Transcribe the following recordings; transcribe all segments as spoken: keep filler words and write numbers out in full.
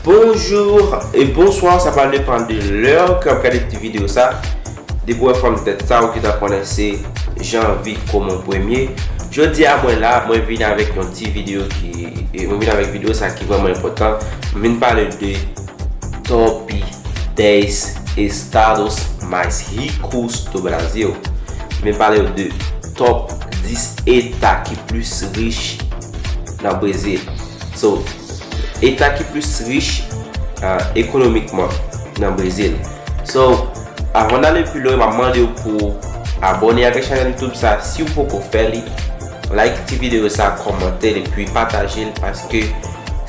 Bonjou e bonswa, sa pral depann de lè ke w ap gade ti videyo sa. Depi w wè fòm tèt sa, ou gentan konnen se Janvi Komon Premye. Jodi a mwen la, mwen vin avèk yon ti videyo ki, e, mwen vin avèk videyo sa ki vrèman enpòtan. Mwen vin pale de top dez estados mais ricos do Brasil. Mwen vin pale de top dis eta ki plis rich nan Brezil. So, eta ki plis rich, ah, ekonomikman nan Brezil. So, avan n ale pi lwen, m ap mande w pou abòne avèk chanèl YouTube sa, si w poko fè li. Like ti videyo sa, kòmante l, epi pataje l, paske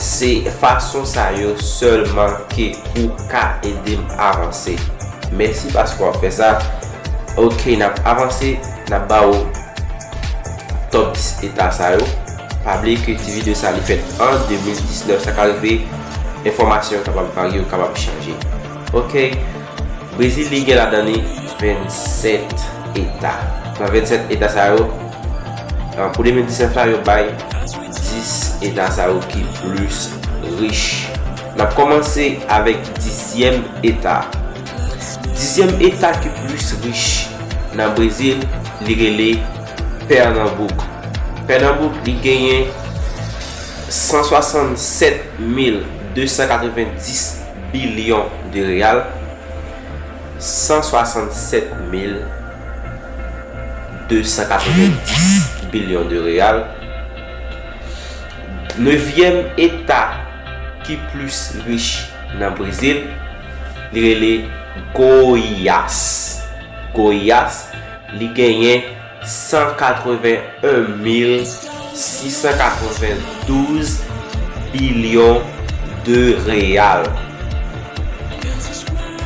se fason sa yo sèlman ke ou ka ede m avanse. Mèsi paske w ap fè sa. Ok, n ap avanse, n ap ba w top dis eta sa yo. Pa bliye ke ti videyo sa li fèt an de mil diznèf, sa ka rive enfòmasyon yo kapab varye, yo kapab chanje. Ok, Brezil li gen ladan li vennsèt eta. Nan vennsèt eta sa yo, an, pou de mil diznèf la, yo bay dis eta sa yo ki plis rich. N ap kòmanse avèk dizyèm eta. Dizyèm eta ki plis rich nan Brezil, li rele Pernambouk. Pernambouk, li genyen san swasannsèt mil de san katrevenndis bilyon de reyal. San swasannsèt mil de san katrevenndis bilyon de reyal. Nevyèm eta ki plis rich nan Brezil, li rele Goiás. Goiás, li genyen san katreven en mil sis san katrevendouz bilyon de reyal.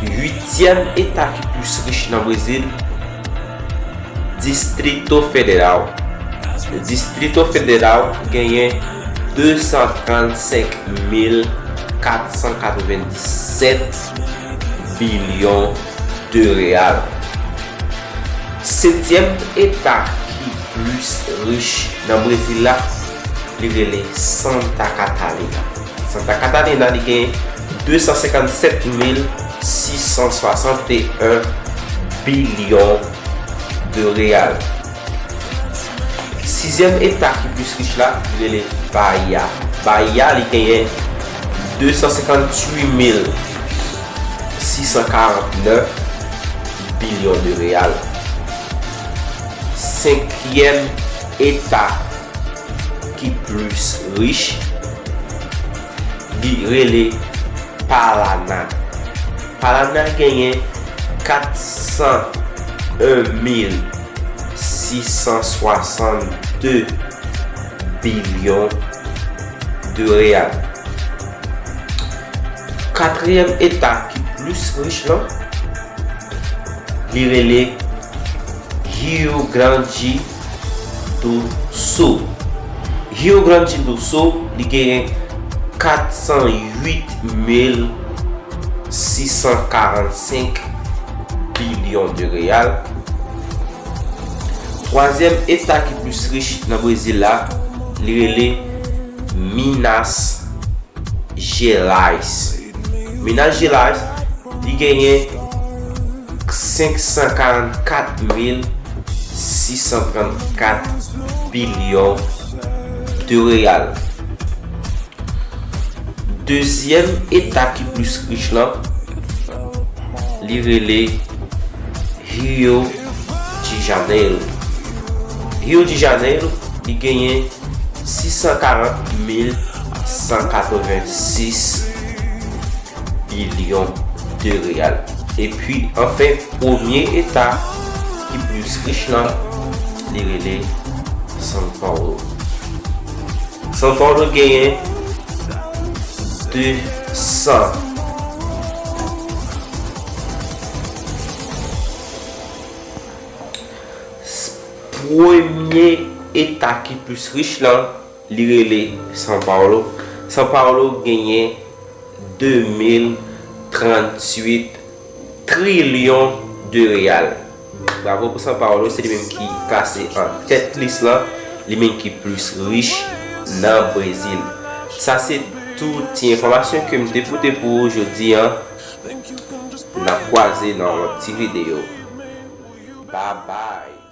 Uityèm eta ki plis rich nan Brezil, Distrito Federal. Distrito Federal genyen de san trannsenk mil kat san katrevenndisèt bilyon de reyal. Setyèm eta ki plis rich nan Brezil la, li rele Santa Catarina. Santa Catarina, li gen de san senkannsèt mil sis san swasanteyen bilyon de reyal. Sizyèm eta ki plis rich la, li rele Bahia. Bahia, li genyen de san senkantuit mil sis san karantnèf bilyon de reyal. Senkyèm eta ki plis rich, li rele Paraná. Paraná genyen kat san en mil sis san swasannde bilyon de reyal. Katriyèm eta ki plis rich lan, li rele Rio Grande do Sul. Rio Grande do Sul, li genyen kat san uit mil sis san karannsenk bilyon de reyal. Twazyèm eta ki plis rich nan Brezil la, li rele Minas Gerais. Minas Gerais, li genyen senk san karannkat mil sis san trannkat bilyon de reyal. Dezyèm eta ki plis rich lan, li rele Rio de Janeiro. Rio de Janeiro, li genyen sis san karant mil san katrevensis bilyon de reyal. Epi, anfen, premye eta ki plis rich lan, li rele São Paulo. São Paulo genyen de san. Premye eta ki plis rich lan, li rele São Paulo. São Paulo genyen de mil tranntuit trilyon de reyal. Bravo pou São Paulo, se li menm ki klase an tèt lis lan, li menm ki plis rich nan Brezil. Sa se Tout ti enfòmasyon ke m te pote pou ou jodi a. N ap kwaze nan yon ti videyo. Bye bye.